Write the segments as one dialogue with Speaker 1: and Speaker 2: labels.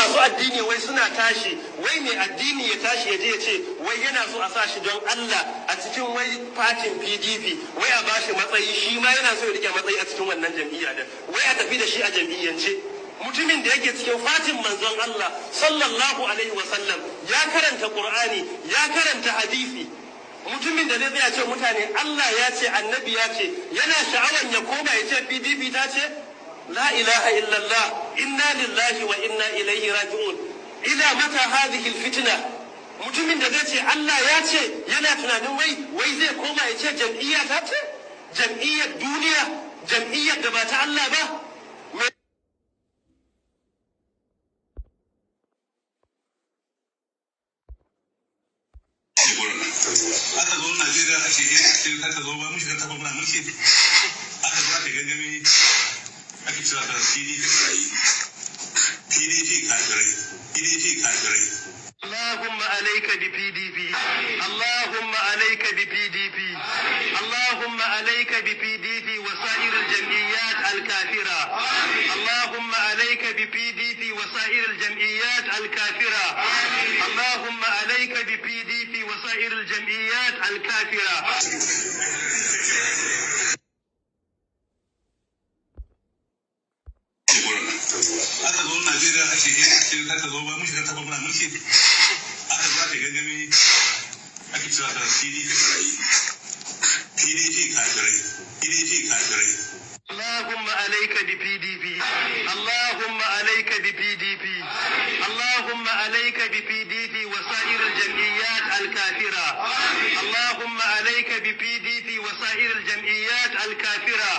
Speaker 1: Masu addini wai suna tashi, wai mai addini ya tashi ya je ya ce wai yana so a sa shi don Allah a cikin wai fatin PDP, wai a bashi matsayi, shi ma yana so ya rike matsayi a cikin wannan jam'iyya da wai a tafi da shi a jam'iyyance. Mutumin da yake cikin fatin manzon Allah sallallahu alaihi wasallam, ya karanta Qur'ani, ya karanta hadisi, mutumin da zai tsaya ce mutane Allah ya ce, annabi ya ce, yana sha'awan ya koma ya ce PDP ta ce. La ilaha illallah, inna lillahi wa inna ilaihi raji'un. Ila mata hadhihi alfitna? Mutumin da zai ce Allah ya ce, yana tunanin wai zai koma ya ce jam'iyya ta ce, jam'iyyar duniya, jam'iyyar da ba ta Allah ba.
Speaker 2: Aka zo Najeriya ake yi, aka zo ba mu shiga taɓa muna mulki, aka zo aka gangami, ake cewa ta PDP barayi, PDP kafirai, PDP kafirai.
Speaker 1: اللهم عليك ب PDP، اللهم عليك ب PDP، اللهم عليك ب PDP وسائر الجمعيات الكافرة، اللهم عليك ب PDP وسائر الجمعيات الكافرة، اللهم عليك ب PDP وسائر الجمعيات الكافرة.
Speaker 2: Aka zo Najeriya ake yi, aka zo ba mu shiga taɓa muna mulki, aka zo aka gangami, ake cewa ta PDP barayi, PDP kafirai, PDP kafirai.
Speaker 1: اللهم عليك ب PDP، اللهم عليك ب PDP، اللهم عليك ب PDP وسائر الجمعيات الكافرة، اللهم عليك ب PDP وسائر الجمعيات الكافرة،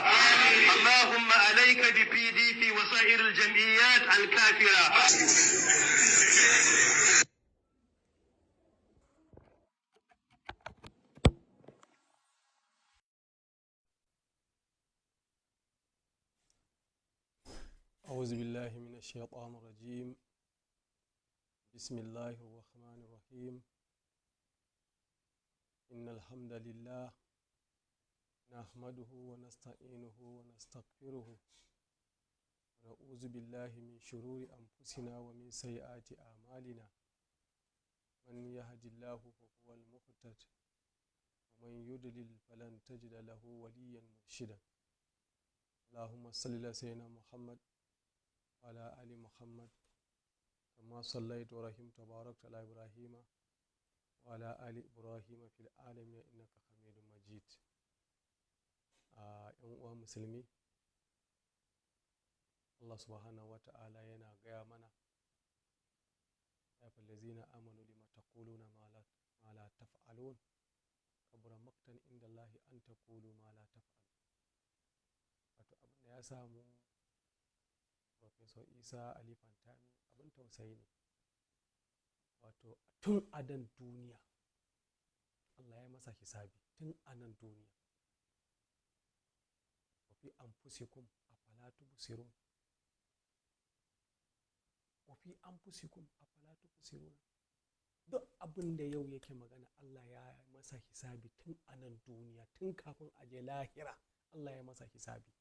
Speaker 1: اللهم عليك ب PDP وسائر الجمعيات الكافرة.
Speaker 3: أعوذ بالله من الشيطان الرجيم. بسم الله الرحمن الرحيم. إن الحمد لله نحمده ونستعينه ونستغفره، ونعوذ بالله من شرور أنفسنا ومن سيئات أعمالنا. من يهد الله فهو المهتد، ومن يضلل فلن تجد له وليا مرشدا. اللهم صل على سيدنا محمد وعلى آل محمد كما صليت ورحمت وباركت على إبراهيم وعلى آل إبراهيم في العالمين إنك حميد مجيد. ‘Yan uwa musulmi, Allah subhanahu wa ta'ala yana gaya mana: ya fallazina amanu lima taquluna ma la taf'alun, kabura maqtan inda Allahi an taqulu ma la taf'alun. Wato abin da ya samu Professor Isa Ali Pantami abin tausayi ne. Wato tun a dan duniya Allah ya masa hisabi, tun a nan duniya. Wa fi anfusikum afala tubsirun, wa fi anfusikum afala tubsirun. Duk abin da yau yake magana, Allah ya masa hisabi tun a nan duniya, tun kafin a je lahira Allah ya masa hisabi.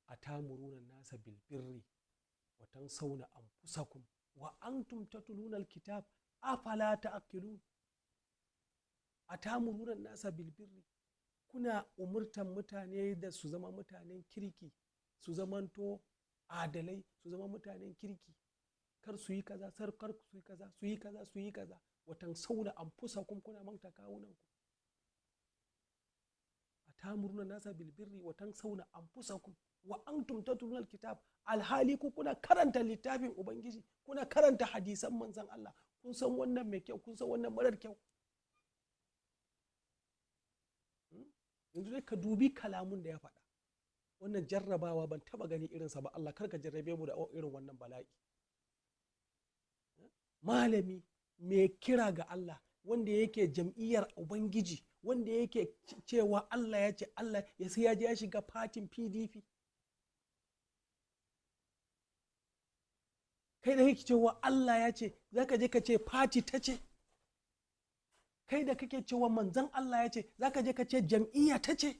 Speaker 3: Atamuruna nasa bil birri wa tansawna anfusakum wa antum tatluna alkitab afala ta'qilun. Atamuruna nasa bil birri, kuna umurtan mutane da su zama mutanen kirki, su zamanto adalai, su zama mutanen kirki, kar su yi kaza, kar su yi kaza, su yi kaza, su yi kaza. Wa tansawna anfusakum, kuna manta kawunanku. Atamuruna nasa bil birri wa tansawna anfusakum wa antum tatluna alkitab, alhali ku kuna karanta littafin Ubangiji, kuna karanta hadisan manzon Allah, kun san wannan mai kyau, kun san wannan marar kyau. Yanzu dai ka dubi kalamun da ya faɗa. Wannan jarrabawa ban taba gani irinsa ba. Allah kar ka jarrabe mu da irin wannan bala'i. Malami mai kira ga Allah, wanda yake jam'iyyar Ubangiji, wanda yake cewa Allah ya ce, Allah ya sai ya je ya shiga fatin PDP. Kai da kake cewa Allah ya ce, zaka je ka ce fati ta ce. Kai da kake cewa manzon Allah ya ce, zaka je ka ce jam'iyya ta ce.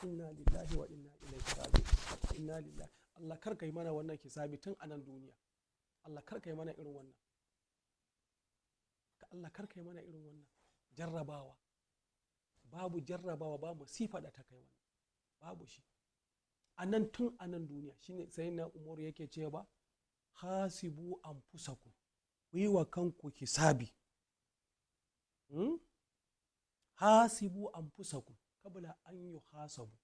Speaker 3: Inna lillahi wa inna ilaihi raji'un. Inna lillahi. Allah kar ka yi mana wannan hisabi tun a nan duniya. Allah kar ka yi mana irin wannan. Allah kar ka yi mana irin wannan jarrabawa. Babu jarrabawa, ba masifa da ta kai wannan, babu shi a nan tun a nan duniya. Shine sai na Umaru yake cewa hasibu anfusakum, ku yi wa kanku hisabi. Hasibu anfusakum kabla an yuhasabu,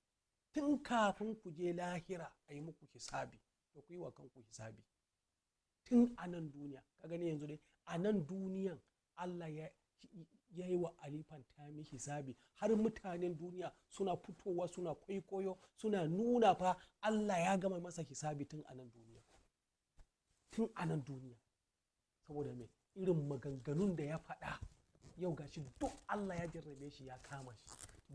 Speaker 3: tun kafin ku je lahira a yi muku hisabi, to ku yi wa kanku hisabi tun a nan duniya. Ka gani yanzu dai a nan duniyan Allah ya yi wa Ali Pantami hisabi, har mutanen duniya suna fitowa suna kwaikwayo suna nuna fa Allah ya gama masa hisabi tun a nan duniya, tun a nan duniya. Saboda me? Irin maganganun da ya faɗa yau gashi duk Allah ya jarrabe shi, ya kama shi.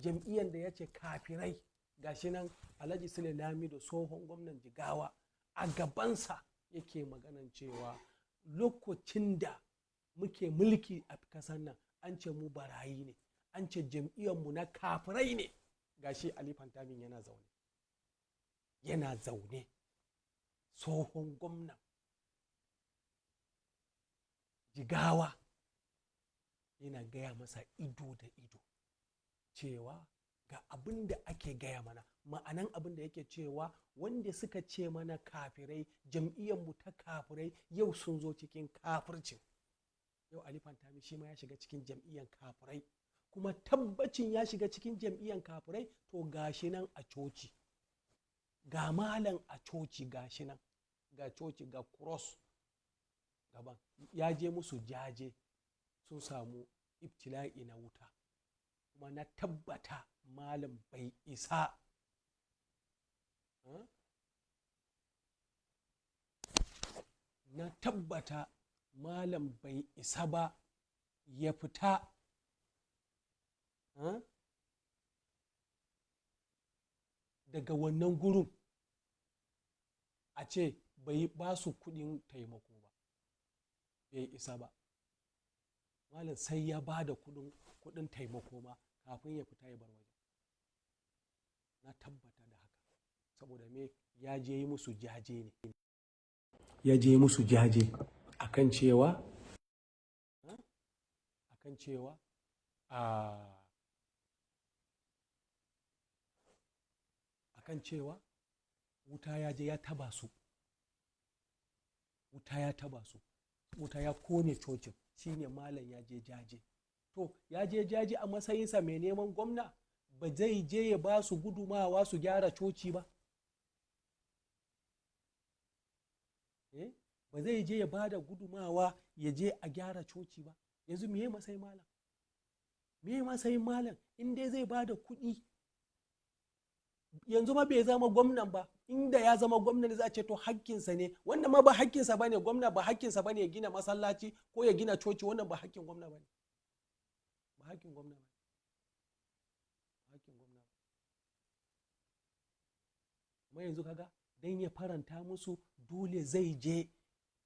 Speaker 3: Jam'iyyar da ya ce kafirai, gashi nan Alhaji Sule Lamido tsohon gwamnan Jigawa a gabansa yake maganan cewa lokacin da muke mulki a kasar nan an ce mu barayi ne, an ce jam'iyyarmu na kafirai ne. Gashi Ali Pantamin yana zaune, yana zaune, tsohon gwamnan Jigawa yana gaya masa ido da ido cewa ga abin da ake gaya mana. Ma'anan abin da yake cewa wanda suka ce mana kafirai, jam'iyyarmu ta kafirai, yau sun zo cikin kafircin. Yau Ali Pantami shi ma ya shiga cikin jam'iyyar kafirai, kuma tabbacin ya shiga cikin jam'iyyar kafirai. To gashi nan a coci, ga malam a coci, gashi nan ga coci, ga cross gaban, ya je musu jaje, sun samu ibtila'i na wuta. Kuma na tabbata malam bai isa na tabbata malam bai isa ba ya fita daga wannan gurin a ce bai ba su kudin taimako ba, bai isa ba. Malam sai ya ba da kudin taimako ma kafin ya fita ya bar wajen. Na tabbata da haka, saboda me? Ya je yi musu jaje ne, ya je musu jaje akan cewa akan cewa wuta ya je ya taba su, wuta ya taba su, wuta ya kone cocin. Shine malam ya je jaje. To ya je jaje a matsayinsa mai neman gwamna, ba zai je ya ba su gudumawa su gyara coci ba? Ba zai je ya ba da gudumawa ya je a gyara coci ba? Yanzu meye matsayin malam? Meye matsayin malam in dai zai ba da kuɗi? Yanzu ma bai zama gwamnan ba. Inda ya zama gwamnan za a ce to hakkinsa ne. Wannan ma ba hakkinsa ba ne. Gwamna ba hakkinsa ba ne ya gina masallaci ko ya gina coci. Wannan ba hakkin gwamna ba ne, ba hakkin gwamna ba ne, ba hakkin gwamna ba. Amma yanzu kaga dan ya faranta musu dole zai je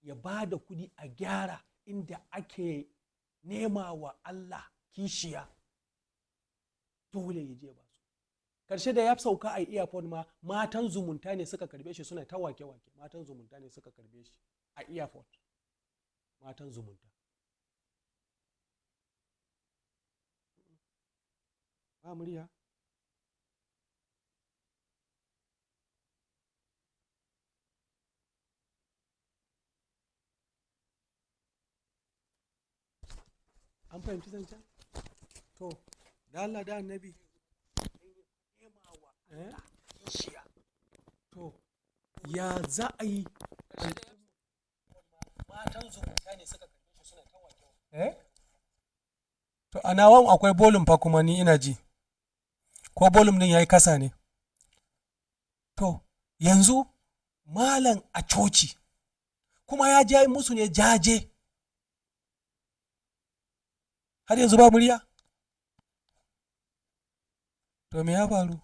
Speaker 3: ya ba da kuɗi a gyara inda ake nema wa Allah kishiya, dole ya je ba su. Karshe da ya sauka a airport ma matan zumunta ne suka karbe shi suna ta wake-wake. Matan zumunta ne suka karbe shi a airport, matan zumunta. Ba murya. An fahimci zancen? To, da Allah da annabi. To, ya za a yi? Matan zumunta ne suka karbe shi suna ta wake. To, a nawan akwai bolum fa kuma ni ina ji. Ko bolum din yayi kasa ne? To, yanzu malam a coci kuma ya je musu ne jaje. Har yanzu ba murya? To me ya faru?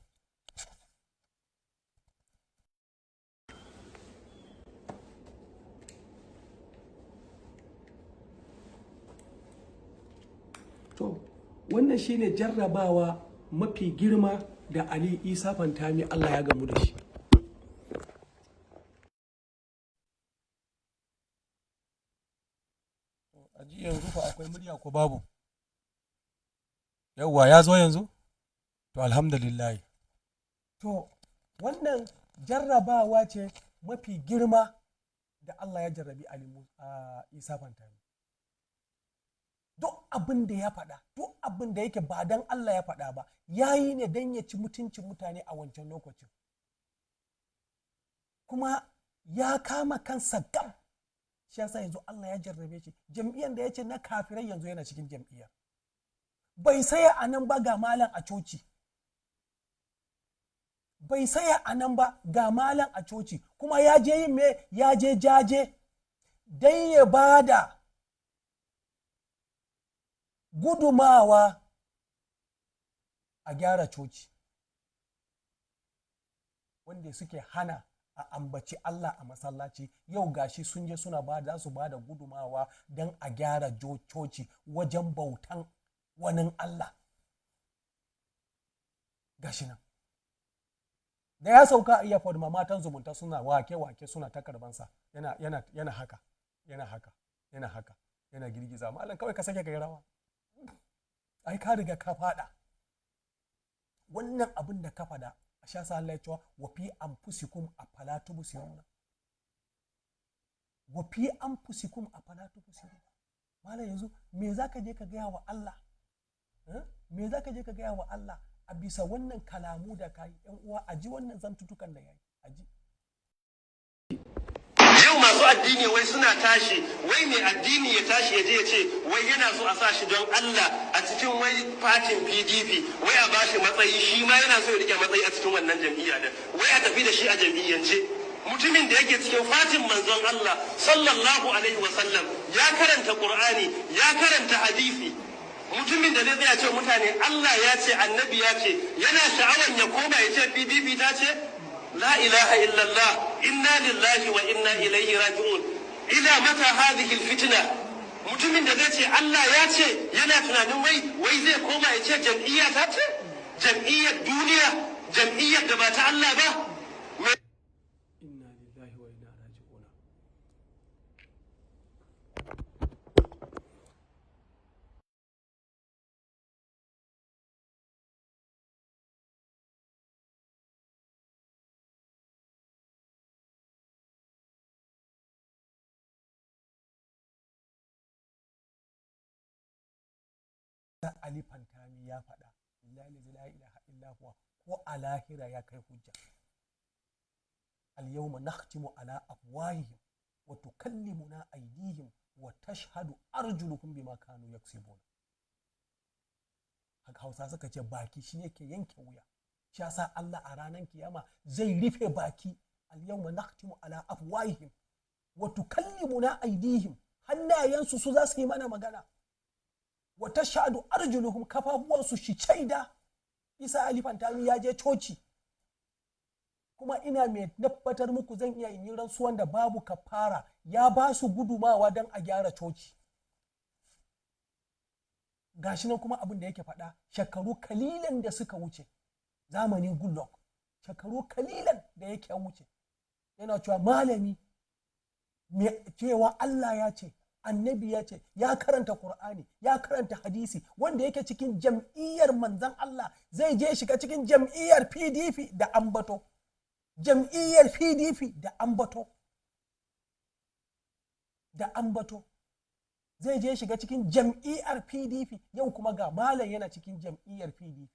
Speaker 3: To, wannan shine jarrabawa mafi girma da Ali Isa Fantami Allah ya gamu da shi. Aji yanzu fa akwai murya ko babu? Yauwa, ya zo yanzu? To, alhamdulillah. To, wannan jarrabawa ce mafi girma da Allah ya jarrabi Ali Isa Pantami. Duk abin da ya faɗa, duk abin da yake ba dan Allah ya faɗa ba, ya yi ne don ya ci mutuncin mutane a wancan lokacin. Kuma ya kama kansa gam. Shi yasa yanzu Allah ya jarrabe shi. Jam'iyyar da ya ce na kafirai, yanzu yana cikin jam'iyyar. Bai saya a nan ba, ga malam a coci. Bai saya a nan ba, ga malam a coci. Kuma ya je yin me? Ya je jaje don ya ba da gudumawa a gyara coci, wanda suke hana a ambaci Allah a masallaci. Yau gashi sun je suna ba da su ba da gudumawa don a gyara coci, wajen bautan wani Allah. Gashi nan da ya sauka a airport ma, matan zumunta suna wake-wake, suna ta karbansa, yana, yana, yana haka, yana haka, yana haka, yana girgiza. Malam, kawai ka sake ka yi rawa. Ai ka riga ka fada wannan abin da ka fada. A sha sa Allah ya cewa wa fi anfusikum afala tubsiruna, wa fi anfusikum afala tubsiruna. Malam, yanzu me zaka je ka gaya wa Allah? Eh? Me zaka je ka gaya wa Allah a bisa wannan kalamu da kai? Yan uwa, a ji wannan zantutukan da yayi, a ji.
Speaker 1: Yau masu addini wai suna tashi, wai mai addini ya tashi ya je ya ce wai yana so a sa shi don Allah a cikin wai fatin PDP, wai a bashi matsayi, shi ma yana so ya rike matsayi a cikin wannan jam'iyya din, wai a tafi da shi a jam'iyyance. Mutumin da yake cikin fatin manzon Allah sallallahu alaihi wasallam, ya karanta Qur'ani, ya karanta hadisi, mutumin da zai tsaya ce mutane Allah ya ce, annabi ya ce, yana sha'awan ya koma ya ce PDP ta ce. La ilaha illallah, inna lillahi wa inna ilaihi raji'un. Ila mata hadhihi alfitna? Mutumin da zai ce Allah ya ce, yana tunanin wai zai koma ya ce jam'iyya ta ce, jam'iyyar duniya, jam'iyyar da ba ta Allah ba.
Speaker 3: Inna lillahi wa inna raji'una. Ali Pantami ya faɗa, billahi la ilaha illa huwa, ko a lahira ya kai hujja. Al-yawma nakhtimu ala afwahihim wa tukallimuna aydihim wa tashhadu arjuluhum bima kanu yaksibun. Haka Hausa suka ce, baki shi yake yanke wuya. Shi yasa Allah a ranar kiyama zai rufe baki. Al-yawma nakhtimu ala afwahihim wa tukallimuna aydihim, hannayensu su za su yi mana magana, wa tashhadu arjuluhum, kafafuwansu shi shaida. Isa Ali Pantami ya je coci. Kuma ina mai tabbatar muku, zan iya yin rantsuwan da babu kafara, ya ba su gudumawa don a gyara coci. Gashi nan kuma abin da yake faɗa shekaru kalilan da suka wuce, zamanin Goodluck, shekaru kalilan da yake wuce, yana cewa malami mai cewa Allah ya ce, annabi ya ce, ya karanta Qur'ani, ya karanta hadisi, wanda yake cikin jam'iyyar manzan Allah, zai je shiga cikin jam'iyyar PDP da ambato, jam'iyyar PDP da ambato, da ambato, zai je shiga cikin jam'iyyar PDP. Yau kuma ga malam yana cikin jam'iyyar PDP,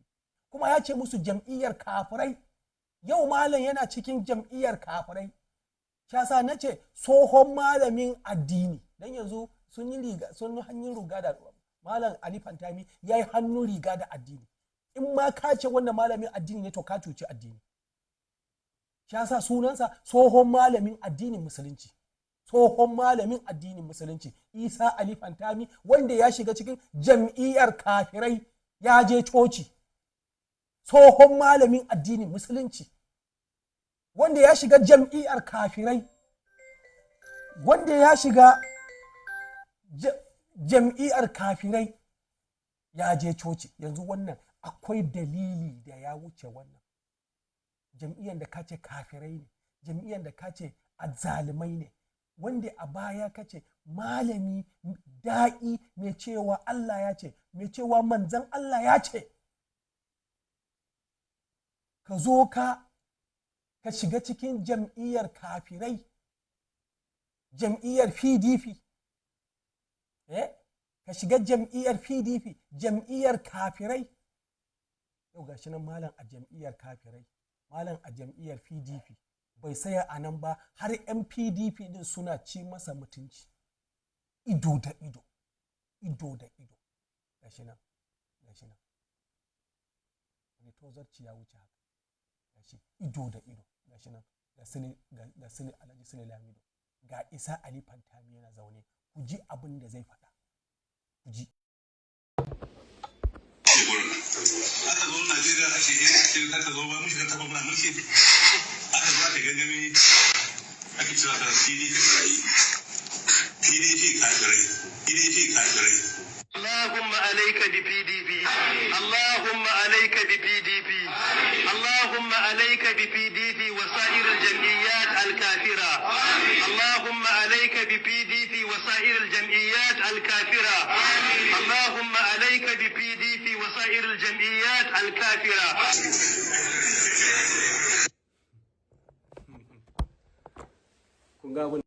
Speaker 3: kuma ya ce musu jam'iyyar kafirai. Yau malam yana cikin jam'iyyar kafirai. Shi yasa na ce tsohon malamin addini, dan yanzu sun yi riga, sun yi hannun riga da malam Ali Pantami, ya yi hannun riga da addini. In ma ka ce wannan malamin addini ne, to ka cuci addini. Shi yasa sunansa tsohon malamin addinin musulunci, tsohon malamin addinin musulunci Isa Ali Pantami, wanda ya shiga cikin jam'iyyar kafirai, ya je coci. Tsohon malamin addinin musulunci wanda ya shiga jam'iyyar kafirai, wanda ya shiga jam'iyyar kafirai, ya je coci. Yanzu wannan akwai dalili da ya wuce wannan? Jam'iyyar da ka ce kafirai ne, jam'iyyar da ka ce azzalumai ne. Wanda a baya kace malami da'i mai cewa Allah ya ce, mai cewa manzan Allah ya ce, ka zo ka shiga cikin jam'iyyar kafirai, jam'iyyar PDP, ka shiga jam'iyyar PDP, jam'iyyar kafirai. Yau gashi nan malam a jam'iyyar kafirai, malam a jam'iyyar PDP. Bai saya a nan ba, har 'yan PDP din suna ci masa mutunci ido da ido, ido da ido. Gashi nan, gashi nan. Wani tozarci ya wuce haka? Gashi ido da ido, gashi nan, ga Sule, Alhaji Sule Lamido, ga Isa Ali Fantami yana zaune. Ku ji abin da zai faɗa, ku ji.
Speaker 2: Aka zo Najeriya ake eh aka zo ba mun shiga 8 muna mulki, aka zo aka gangami ake cewa ta PDP barayi, PDP kafirai, PDP kafirai.
Speaker 1: اللهم عليك ب PDP، اللهم عليك ب PDP، اللهم عليك ب PDP وسائر الجمعيات الكافرة، اللهم عليك ب PDP وسائر الجمعيات الكافرة، اللهم عليك ب PDP وسائر الجمعيات الكافرة.
Speaker 3: Kun ga abin.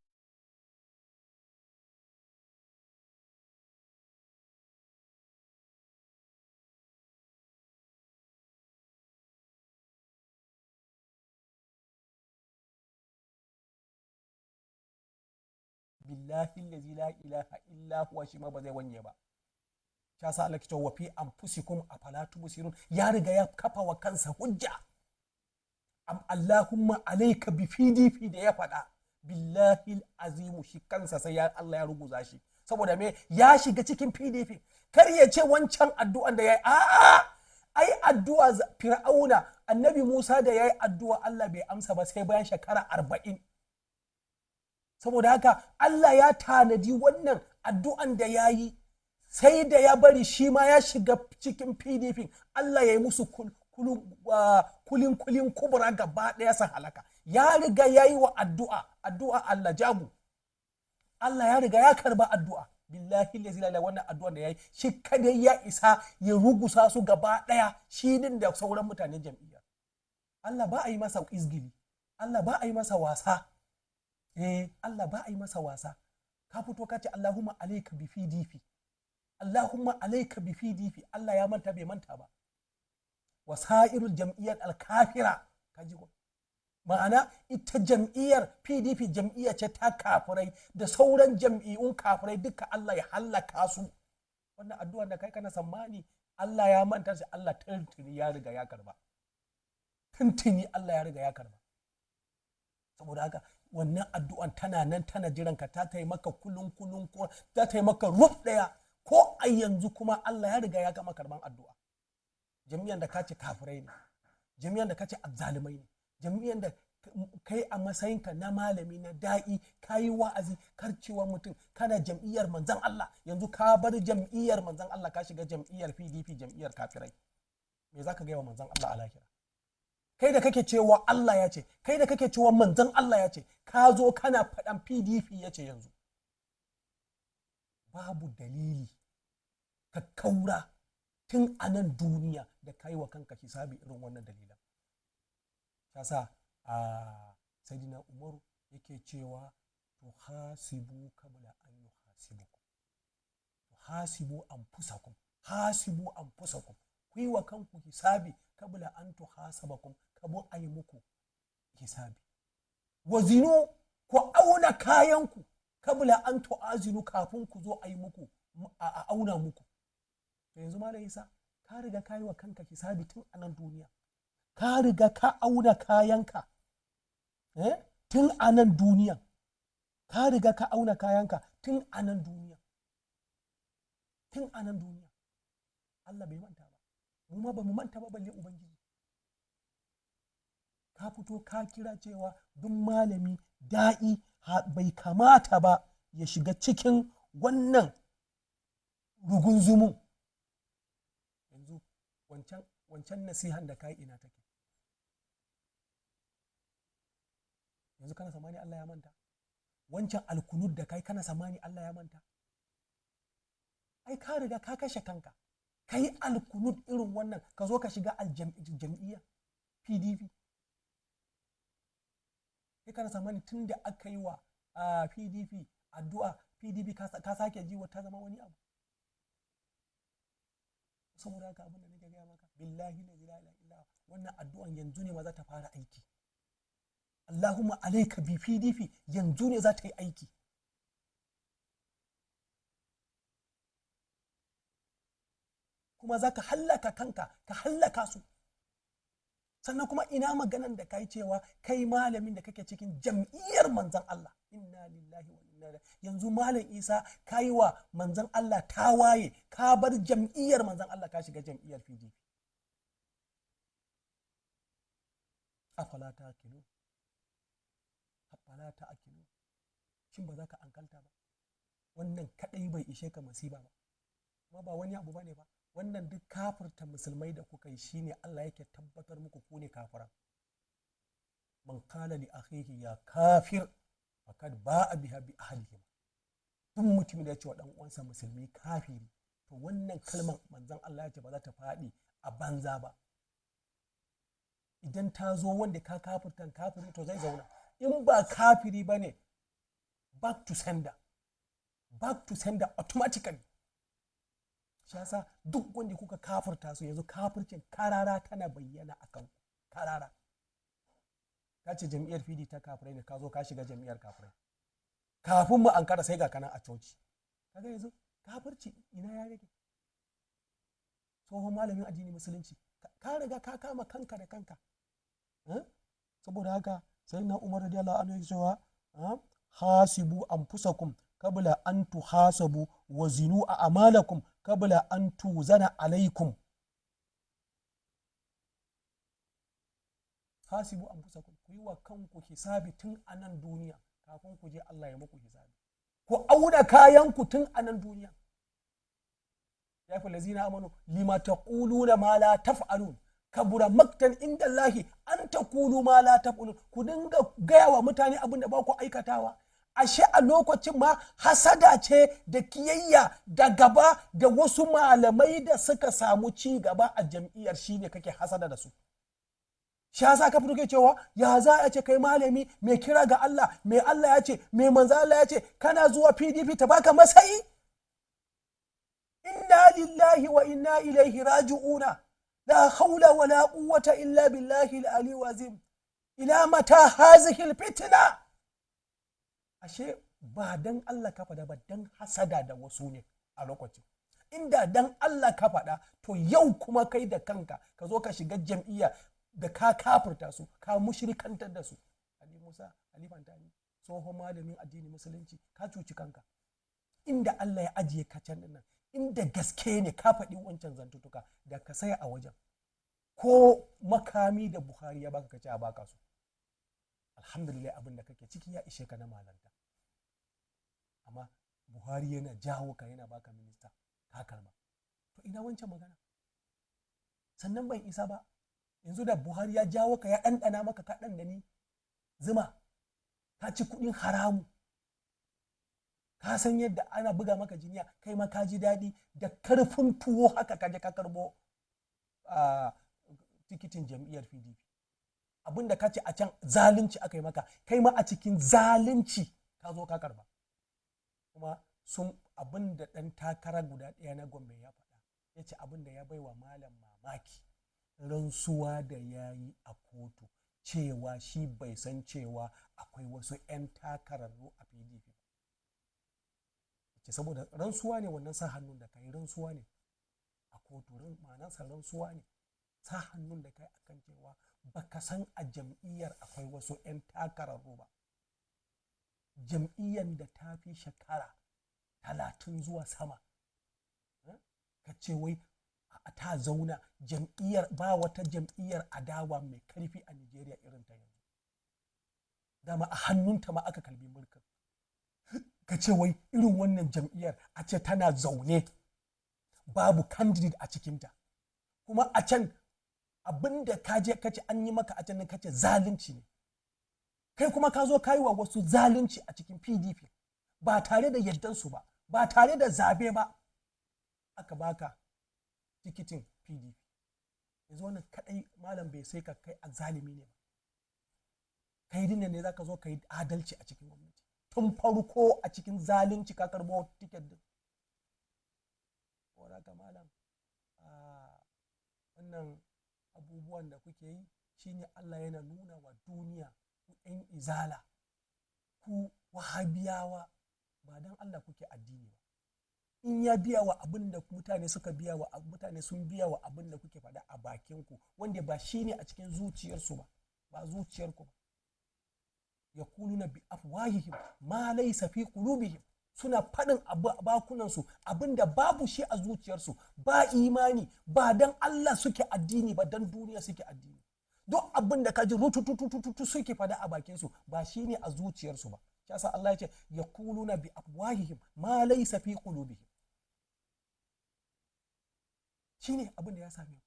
Speaker 3: Billahi allazi la ilaha illa huwa, shi ma ba zai wanye ba. Ta sa Allah ke cewa wa fi anfusikum afala tubsirun. Ya riga ya kafa wa kansa hujja. Am Allahumma alayka bi PDP da ya faɗa, billahi azimu, shi kansa sai ya Allah ya ruguza shi. Saboda me? Ya shiga cikin PDP. Kar ya ce wancan addu'an da ya yi, a'a, ai addu'a Fir'auna, Annabi Musa da ya yi addu'a, Allah bai amsa ba sai bayan shekara 40. Saboda haka Allah ya tanadi wannan addu'an da ya yi, sai da ya bari shi ma ya shiga cikin PDP, Allah ya yi musu kulin kulin kubura gaba ɗaya sa halaka. Ya riga ya yi wa addu'a, addu'a Allah jabu, Allah ya riga ya karba addu'a. Billahi lazi la ilaha, wannan addu'an da ya yi shi kadai ya isa ya rugusa su gaba ɗaya, shi din da sauran mutanen jam'iyya. Allah ba a yi masa izgili, Allah ba a yi masa wasa. Allah ba a yi masa wasa. Ka fito ka ce Allahumma alayka bi PDP, Allahumma alayka bi PDP. Allah ya manta? Bai manta ba. Wasairul jam'iyyar alkafira, ka ji ko? Ma'ana ita jam'iyyar PDP jam'iyya ce ta kafirai, da sauran jam'iyyun kafirai duka Allah ya hallaka su. Wannan addu'a da kai, kana tsammani Allah ya manta shi? Allah tuntuni ya riga ya karba, tuntuni Allah ya riga ya karba. Saboda haka wannan addu'an tana nan tana jiran ka, ta taimaka kulun kulun ko ta taimaka rub daya ko a yanzu. Kuma Allah ya riga ya gama karban addu'a. Jami'an da ka ce kafirai ne, jami'an da ka ce azzalumai ne, jami'an da kai a matsayinka na malami na da'i ka yi wa'azi kar cewa mutum kana jam'iyyar manzan Allah, yanzu ka bar jam'iyyar manzan Allah ka shiga jam'iyyar PDP, jam'iyyar kafirai. Me za ka gaya wa manzan Allah a lahira? Kai da kake cewa Allah ya ce, kai da kake cewa manzan Allah ya ce, ka zo kana faɗan PDP ya ce. Yanzu babu dalili ka kaura tun a nan duniya da kai wa kanka hisabi irin wannan dalilan. Ta sa a Sayyidina Umaru yake cewa tuhasibu qabla an yuhasibukum, tuhasibu anfusakum, hasibu anfusakum, ku yi wa kanku hisabi, qabla an tuhasabakum, kabun a yi muku hisabi. Wazinu, ku auna kayanku, kabla an tu'azinu, kafin ku zo a yi muku, a auna muku. To yanzu Malam Isa, ka riga ka yi wa kanka hisabi tun a nan duniya, ka riga ka auna kayanka, tun a nan duniya, ka riga ka auna kayanka tun a nan duniya, tun a nan duniya. Allah bai manta ba, mu ma ba mu manta ba, balle Ubangiji. Ka fito ka kira cewa duk malami da'i bai kamata ba ya shiga cikin wannan rugunzumun. Yanzu wancan nasihan da kai ina take yanzu? Kana tsammani Allah ya manta? Wancan alkunud da kai, kana samani Allah ya manta? Ai ka riga ka kashe kanka. Kai alkunud irin wannan, ka zo ka shiga jam'iyya PDP. Kai kana samani tun da aka yi wa PDP addu'a, PDP ka sake ji ta zama wani abu? Saboda haka, abin da nake gaya maka, billahi la ilaha illa, wannan addu'an yanzu ne ma za ta fara aiki. Allahumma alaika bi PDP, yanzu ne za ta yi aiki. Kuma za ka hallaka kanka, ka hallaka su. Sannan kuma ina maganan da kai cewa kai malamin da kake cikin jam'iyyar manzan Allah? Inna lillahi wa inna ilaihi. Yanzu Malam Isa, ka yi wa manzan Allah tawaye, ka bar jam'iyyar manzan Allah, ka shiga jam'iyyar PDP. Afala ta'qilu, afala ta'qilu. Shin ba za ka ankalta ba? Wannan kadai bai ishe ka masiba ba? Kuma ba wani abu bane ba wannan. Duk kafirta musulmai da kuka yi, shine Allah yake tabbatar muku ku ne kafiran. Man qala li akhihi ya kafir faqad ba'a biha bi ahlihi. Duk mutumin da ya ce wa dan uwansa musulmi kafiri, to wannan kalmar manzon Allah ya ce ba za ta faɗi a banza ba. Idan ta zo, wanda ka kafirtan kafiri, to zai zauna. In ba kafiri ba ne, back to sender, back to sender automatically. Shi yasa duk wanda kuka kafirta su, yanzu kafircin karara tana bayyana a kan karara. Ka ce jam'iyyar PD ta kafirai ne, ka zo ka shiga jam'iyyar kafirai. Kafin mu ankara, sai ga kana a coci. Kaga yanzu kafirci ina ya rage? Tsohon malamin addini Musulunci, ka riga ka kama kanka da kanka. Saboda haka, sai na Umar radiyallahu anhu yake cewa, hasibu anfusakum qabla an tuhasabu, wa zinu a amalakum qabla an tuzana alaikum. Hasibu anfusakum, ku yi wa kanku hisabi tun a nan duniya kafin ku je Allah ya muku hisabi. Ku auna kayanku tun a nan duniya. Ya fi lazina amanu, lima taquluna ma la taf'alun, kabura maktan inda Allahi an taqulu ma la taf'alun. Ku dinga gaya wa mutane abin da ba ku aikatawa. Ashe a lokacin ma hasada ce da kiyayya da gaba da wasu malamai da suka samu ci gaba a jam'iyyar, shine kake hasada da su. Shi yasa ka fito ke cewa, ya za a ce kai malami mai kira ga Allah, mai Allah ya ce, mai manzo Allah ya ce, kana zuwa PDP ta baka masayi? Inna lillahi wa inna ilaihi raji'una. La hawla wa la quwwata illa billahi al-ali azim. Ila mata hazihi al-fitna? Ashe ba dan Allah ka faɗa ba, dan hasada da wasu ne a lokacin. Inda dan Allah ka faɗa, to yau kuma kai da kanka ka zo ka shiga jam'iyya da ka kafirta su, ka mushrikantar da su. Ali Musa Ali Fantani, tsohon malamin addini Musulunci, ka cuci kanka. Inda Allah ya ajiye ka can nan, inda gaske ne ka faɗi wancan zantutuka, da ka saya a wajen, ko makami da Buhari ya baka, ka ci a baka su. Alhamdulillah, abin da kake ciki ya ishe ka na malanta. Amma Buhari yana jawo ka, yana baka minista, ka karba, to ina wancan magana? Sannan ban isa ba, yanzu da Buhari ya jawo ka, ya ɗanɗana maka, ka ɗanɗani zuma, ka ci kuɗin haramu, ka san yadda ana buga maka jiniya, kai ma ka ji daɗi, da karfin tuwo haka ka je ka karbo tikitin jam'iyyar PDP. Abinda ka ce a can zalunci aka yi maka, kai ma a cikin zalunci ka zo ka karba. Kuma sun abinda ɗan takara guda ɗaya na Gombe ya faɗa, ya ce abinda ya baiwa malam mamaki, rantsuwa da ya yi a kotu cewa shi bai san cewa akwai wasu 'yan takararru a PDP ba. Ce saboda rantsuwa ne wannan, sa hannun da kai rantsuwa ne a kotu, ma'anarsa rantsuwa ne, sa hannun da kai akan cewa baka san a jam'iyyar akwai wasu 'yan takararru ba. Jam'iyyar da ta fi shekara 30 zuwa sama, ka ce wai ta zauna jam'iyyar, ba wata jam'iyyar adawa mai karfi a Nigeria irin ta yanzu, dama a hannunta ma aka kalbi mulkin. Ka ce wai irin wannan jam'iyyar a ce tana zaune babu candidate a cikinta. Kuma a can abinda ka je ka ce an yi maka a can, ka ce zalunci ne. Kai kuma ka zo ka yi wa wasu zalunci a cikin PDP ba tare da yardansu ba, ba tare da zabe ba aka baka tikitin PDP. Yanzu wannan kadai, malam, bai sai ka kai azzalimi ne ba. Kai dinnan ne zaka zo ka yi adalci a cikin gwamnati? Tun farko a cikin zalunci ka karbo tiket din. Haka malam, wannan abubuwan da kuke yi shine Allah yana nuna wa duniya, ku 'yan Izala, ku Wahabiyawa, ba don Allah kuke addini ba. In ya biya wa abin da mutane suka biya wa mutane, sun biya wa abin da kuke faɗa a bakinku, wanda ba shine a cikin zuciyarsu ba, ba zuciyarku ba. Yaquluna bi afwahihim ma laysa fi qulubihim. Suna faɗin bakunansu abin da babu shi a zuciyarsu. Ba imani, ba dan Allah suke addini ba, dan duniya suke addini. Duk abin da ka ji rutututututu suke faɗa a bakinsu, ba shine a zuciyarsu ba. Shi yasa Allah ya ce yaquluna bi afwahihim ma laysa fi qulubihim. Shine abin da ya same ku.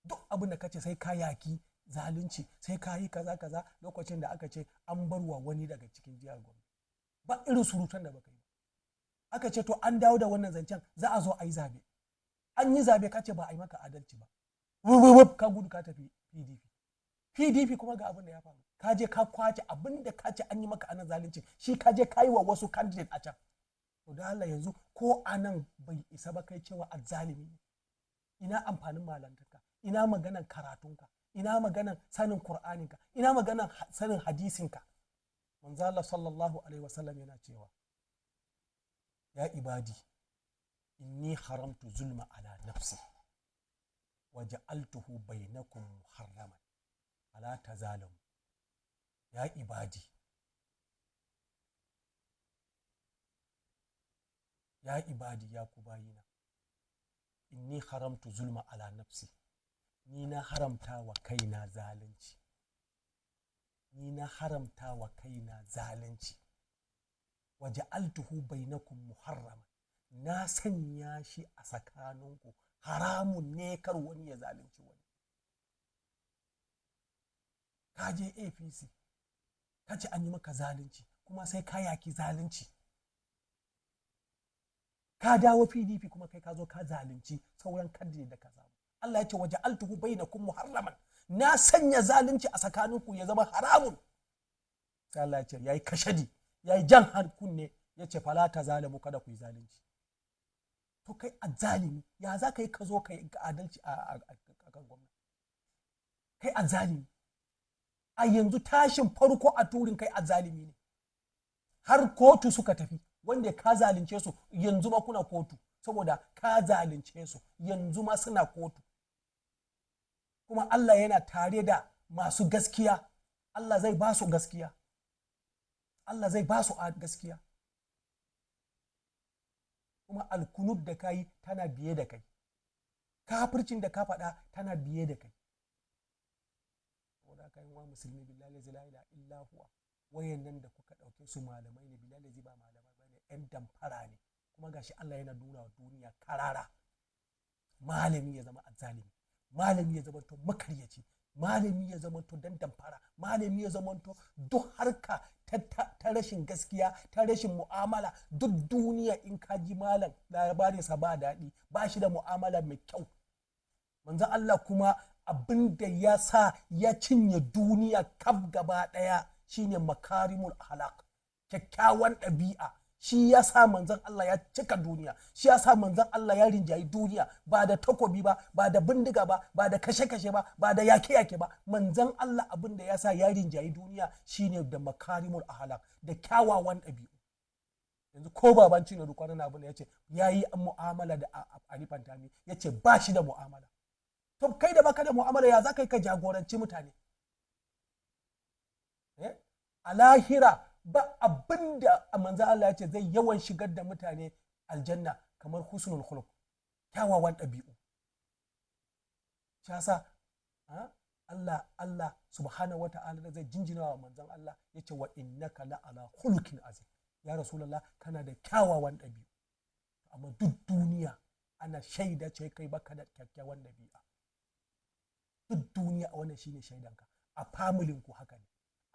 Speaker 3: Duk abin da kace sai ka yaki zalunci, sai ka yi kaza kaza, lokacin da aka ce an barwa wani daga cikin jihar Gombe, ba irin surutan da baka yi. Aka ce to an dawo da wannan zancen, za a zo a yi zabe. An yi zabe, ka ce ba a yi maka adalci ba, wuf ka gudu ka tafi PDP. PDP kuma ga abin da ya faru, ka je ka kwace abin da ka ce an yi maka anan zalunci, shi ka je ka yi wa wasu candidate a can. To da Allah, yanzu ko anan bai isa ba kai cewa azzalimi ne. Ina amfanin malantarka? Ina maganan karatunka? Ina maganan sanin Qur'aninka? Ina maganan sanin hadisinka? Manzo Allah sallallahu alaihi wasallam yana cewa, ya ibadi, inni haramtu zulma ala nafsi wa ja'altuhu bainakum muharraman fala tazalamu. Ya ibadi, ya ibadi, ya ku bayina, inni haramtu zulma ala nafsi, ni na haramta wa kaina zalunci, ni na haramta wa kaina zalunci, wa ja'altuhu bainakum muharraman, na sanya shi a tsakaninku haramun ne, kar wani ya zalunci wani. Ka je APC, ka ce an yi maka zalunci, kuma sai ka yaki zalunci. Ka dawo PDP kuma, kai ka zo ka zalunci sauran candidate da ka samu. Allah ya ce wa ja'altuhu bainakum muharraman, na sanya zalunci a tsakaninku ya zama haramun. Sai Allah ya ce, yayi kashadi, yayi jan har kunne, ya ce fala ta zalimu, kada ku yi zalunci. To kai azzalimi, ya za ka yi ka zo ka yi adalci a kan gwamnati? Kai azzalimi, a yanzu tashin farko a turin kai azzalimi ne. Har kotu suka tafi, wanda ka zalunce su, yanzu ma kuna kotu saboda ka zalunce su, yanzu ma suna kotu. Kuma Allah yana tare da masu gaskiya, Allah zai ba su gaskiya, Allah zai ba su gaskiya. Kuma alkunut da ka yi tana biye da kai, kafircin da ka faɗa tana biye da kai. Saboda haka, wa musulmi, billahi la ilaha illa huwa, wayannan da kuka ɗauke su malamai ne, billahi ba malamai bane, yan damfara ne. Kuma gashi Allah yana nuna wa duniya karara, malami ya zama azzalimi, malami ya zama to makaryaci, malami ya zama to dan damfara, malami ya zama to duk harka ta rashin gaskiya, ta rashin mu'amala. Duk duniya in ka ji malam, labarinsa ba daɗi, ba shi da mu'amala mai kyau. Manzon Allah kuma abin da ya sa ya cinye duniya kaf gaba ɗaya shine makarimul akhlaq, kyakkyawan ɗabi'a. Shi ya sa manzon Allah ya cika duniya, shi ya sa manzon Allah ya rinjayi duniya, ba da takobi ba, ba da bindiga ba, ba da kashe-kashe ba, ba da yake-yake ba. Manzon Allah abin da ya sa ya rinjayi duniya shine da makarimul akhlaq, da kyawawan ɗabi'u. Yanzu ko baban Cino kwanan abin da ya ce ya yi mu'amala da Ali Pantami, ya ce ba shi da mu'amala. To kai da baka da mu'amala, ya za ka yi ka jagoranci mutane? A lahira ba abin da manzo Allah ya ce zai yawan shigar da mutane aljanna kamar husnul khuluq, kyawawan ɗabi'u. Shi yasa Allah subhanahu wa ta'ala zai jinjina wa manzon Allah, ya ce wa innaka la ala khuluqin azim, ya Rasulullah, kana da kyawawan ɗabi'u. Amma duk duniya ana shaida ce kai baka da kyakkyawan ɗabi'a. Duk duniya a wannan shine shaidanka. A familin ku haka ne,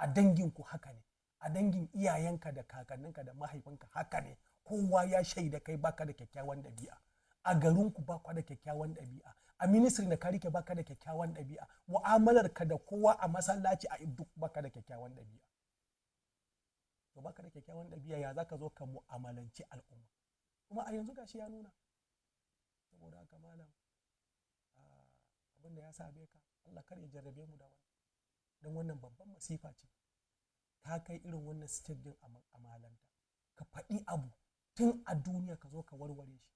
Speaker 3: A danginku haka ne, a dangin iyayenka da kakanninka da mahaifinka haka ne. Kowa ya shaida kai baka da kyakkyawan ɗabi'a. A garinku baka da kyakkyawan ɗabi'a. A ministry da ka rike baka da kyakkyawan ɗabi'a. Mu'amalar ka da kowa a masallaci, a duk, baka da kyakkyawan ɗabi'a. To, baka da kyakkyawan ɗabi'a, ya zaka zo ka mu'amalanci al'umma? Kuma a yanzu gashi ya nuna. Saboda haka malam, abin da ya same ka, Allah kar ya jarrabe mu da wannan, don wannan babban masifa ce. Ta kai irin wannan stage din a malanta, ka faɗi abu tun a duniya ka zo ka warware shi.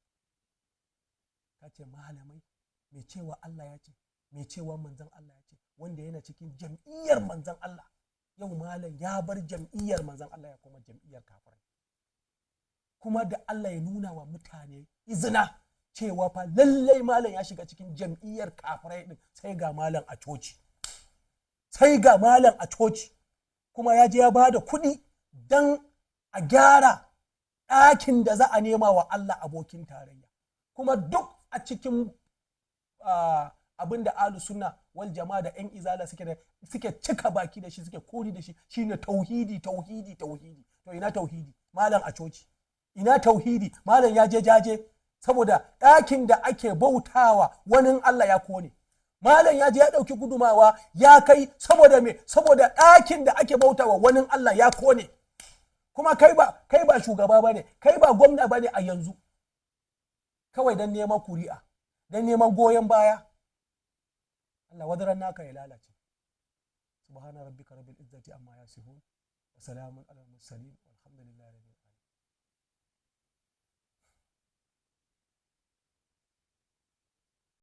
Speaker 3: Ka ce malamai, mai cewa Allah ya ce, mai cewa manzan Allah ya ce, wanda yana cikin jam'iyyar manzan Allah, yau malam ya bar jam'iyyar manzan Allah ya koma jam'iyyar kafirai. Kuma da Allah ya nuna wa mutane izina cewa fa lallai malam ya shiga cikin jam'iyyar kafirai din, sai ga malam a coci, sai ga malam a coci, kuma ya je ya ba da kuɗi don a gyara ɗakin da za a nema wa Allah abokin tarayya. Kuma duk a cikin abin da Ahlus Sunna wal Jama'a da 'yan Izala suke cika baki da shi, suke kori da shi, shine tauhidi, tauhidi, tauhidi. To, ina tauhidi malam a coci? Ina tauhidi? Malam ya je jaje saboda ɗakin da ake bautawa wani Allah ya kone. Malam ya je ya ɗauki gudumawa ya kai saboda me? Saboda ɗakin da ake bautawa wani Allah ya kone. Kuma kai ba shugaba bane, kai ba gwamna bane a yanzu. Kawai don neman kuri'a, don neman goyon baya. Allah wadaran naka ya lalace. Subhana rabbika rabbil izzati amma yasifun wa salamun alal mursalin, walhamdulillahi rabbil